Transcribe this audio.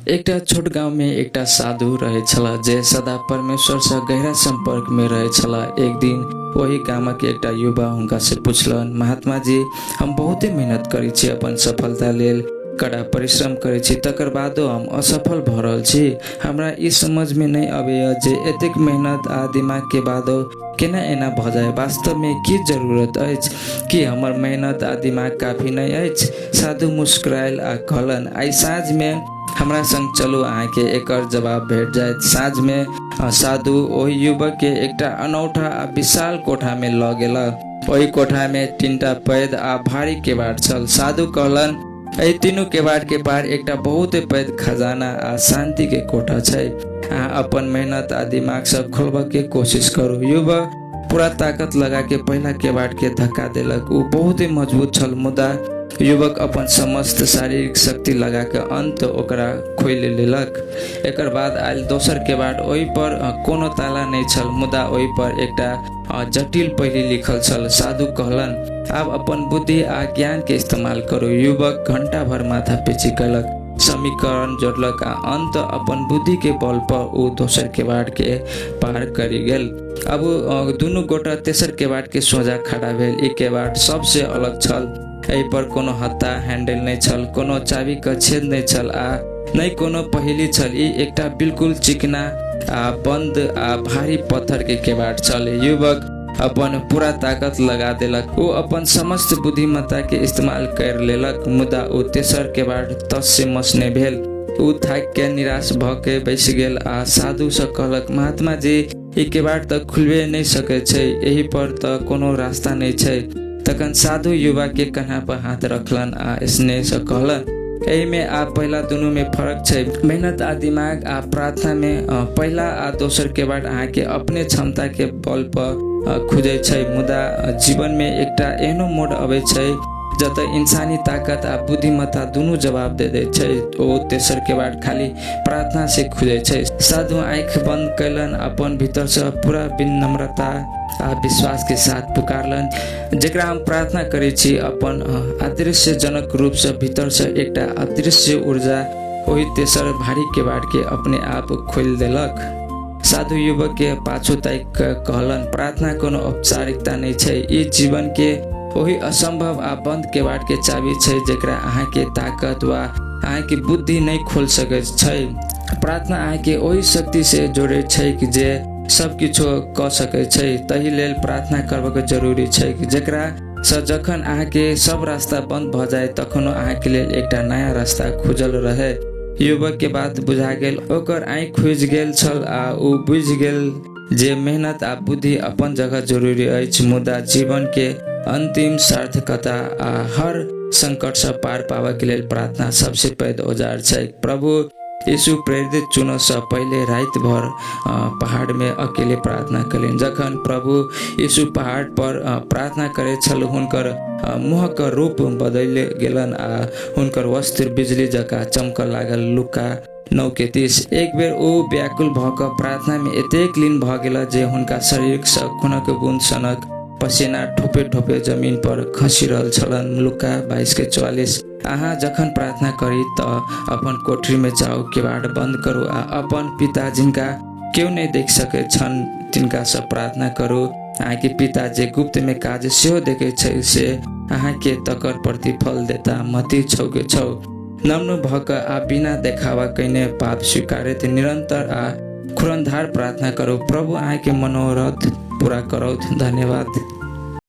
एकटा छोट गाममे एकटा साधु रहैत छलाह जे सदा परमेश्वरसँ गहरा सम्पर्कमे रहैत छलाह। एक दिन ओहि गामक एकटा युवा हुनकासँ पुछलनि, महात्मा जी, हम बहुते मेहनत करैत छी, अपन सफलता लेल कड़ा परिश्रम करैत छी, तकर बादो हम असफल भऽ रहल छी। हमरा ई समझमे नहि अबैए जे एतेक मेहनत आ दिमागके बादो केना एना भऽ जाय। वास्तवमे की जरूरत अछि? की हमर मेहनत आ दिमाग काफी नहि अछि? साधु मुस्कुरायल आ कहलनि, आइ साँझमे हमरा संग चलू, अहाँके एकर जवाब भेट जायत। साँझमे साधु ओहि युवकके एकटा अनौठा आ विशाल कोठामे लऽ गेला। ओहि कोठामे तीनटा पैघ आ भारी केबाड़ छल। साधु कहलनि, एहि तीनू केबाड़ के पार एकटा बहुत पैघ खजाना आ शांति के कोठा छै। अहाँ अपन मेहनत आ दिमाग सँ खोलबऽ के कोशिश करू। युवक पूरा ताकत लगा के पहिला केबाड़ के धक्का देलक। ओ बहुत ही मजबूत छल, मुदा युवक अपन समस्त शारीरिक शक्ति लगा के अंत ओकरा खोलि लेलक। एकर बाद आयल दोसर केबाड़। ओहि पर कोनो ताला नहि छल, मुदा ओहि पर एकटा जटिल पहेली लिखल छल। साधु कहलनि, आब अपन बुद्धि आ ज्ञान के इस्तेमाल करू। युवक घंटा भर माथा पेची कयलक, समीकरण जोड़लक आ अंत अपन बुद्धि के बल पर ओ दोसर केबाड़ के पार करि गेल। अब दुनू गोटा तेसर केबाड़ के सोझा खड़ा भेल। ई केबाड़ सबसे अलग छल। एहि पर कोनो हत्ता हैंडल नहि छल, कोनो चाबी के छेद नहि छल आ नहि कोनो पहेली छल। ई एकटा बिल्कुल चिकना आ बंद आ भारी पत्थर के केबाड़ छल। युवक अपन पूरा ताकत लगा देलक। ओ अपन समस्त बुद्धिमत्ता के इस्तेमाल कर लेलक, मुदा ओ तेसर केबाड़ तस से मस नहि भेल। ओ थाकि के निराश भऽ के बैसि गेल आ साधु सँ कहलक, महात्मा जी, ई केबाड़ तऽ खुलबे नहि सकै छै, एहि पर तऽ कोनो रास्ता नहि छै। तखन साधु युवा के कन्हा पर हाथ रखलनि आ स्नेह सँ कहलनि, एहिमे आ पहिला दुनू में फर्क छै। मेहनत आ दिमाग आ प्रार्थना में पहिला आ दोसर केबाड़ अहाँके अपने क्षमता के बल पर खुजै छै, मुदा जीवन में एकटा एहनो मोड़ अबै छै जतऽ इंसानी ताकत आ बुद्धिमत्ता दुनू जवाब दे दै छै। ओ तेसर केबाड़ खाली प्रार्थना से खुजै छै। साधु आँखि बंद कयलनि, अपन भीतर सँ पूरा विनम्रता आ विश्वास के साथ पुकारलनि, जेकरा हम प्रार्थना करै छी। अपन अदृश्यजनक रूप सँ भीतर सँ एकटा अदृश्य ऊर्जा ओहि तेसर भारी केबाड़ के अपने आप खोलि देलक। साधु युवक के पाछू ताकि कऽ कहलनि, प्रार्थना कोनो औपचारिकता नहि छै। ई जीवन के ओहि असंभव आ बंद केबाड़ के चाबी छै जेकरा अहाँके ताकत वा अहाँके बुद्धि नहि खोल सकैत छै। प्रार्थना अहाँके ओहि शक्ति से जोड़ैत छैक जे सब किछो कऽ सकैत छै। ताहि लेल प्रार्थना करबाक जरूरी छैक, जेकरा सँ जखन अहाँके सब रास्ता बंद भऽ जाय तखनो अहाँके लेल एकटा नया रास्ता खुजल रहै। युवक के बात बुझा गेल। ओकर आँखि खुजि गेल छल आ ओ बुझि गेल जे मेहनत आ बुद्धि अपन जगह जरूरी अछि, मुदा जीवन के अंतिम सार्थकता आ हर संकट सँ पार पाबऽ के लेल प्रार्थना सबसे पैघ औजार छै। प्रभु यीशु प्रेरित चुनऽ सँ पहिले राति भर पहाड़ में अकेले प्रार्थना कयलनि। जखन प्रभु यीशु पहाड़ पर प्रार्थना करैत छल, हुनकर मुँहक रूप बदलि गेलनि आ हुनकर वस्त्र बिजली जकाँ चमकऽ लागल। लूका 9:30। एक बेर ओ व्याकुल भऽ कऽ प्रार्थना में एतेक लीन भऽ गेला जे हुनका शरीर सँ खूनक बूंद सनक पसीना ठोपे ठोपे जमीन पर खसि रहल छलनि। लूका 22:44। अहाँ जखन प्रार्थना करी तऽ अपन कोठरीमे जाउ, केबाड़ बन्द करू आ अपन पिता जिनका केओ नहि देख सकैत छनि तिनकासँ प्रार्थना करू। अहाँके पिता जे गुप्तमे काज सेहो देखैत छै से अहाँके तकर प्रतिफल देता। मत्ती 6:6। नम्र भऽ कऽ आ बिना देखावा कयने पाप स्वीकारैत निरन्तर आ खुरन्धार प्रार्थना करू। प्रभु अहाँके मनोरथ पूरा करौथ। धन्यवाद।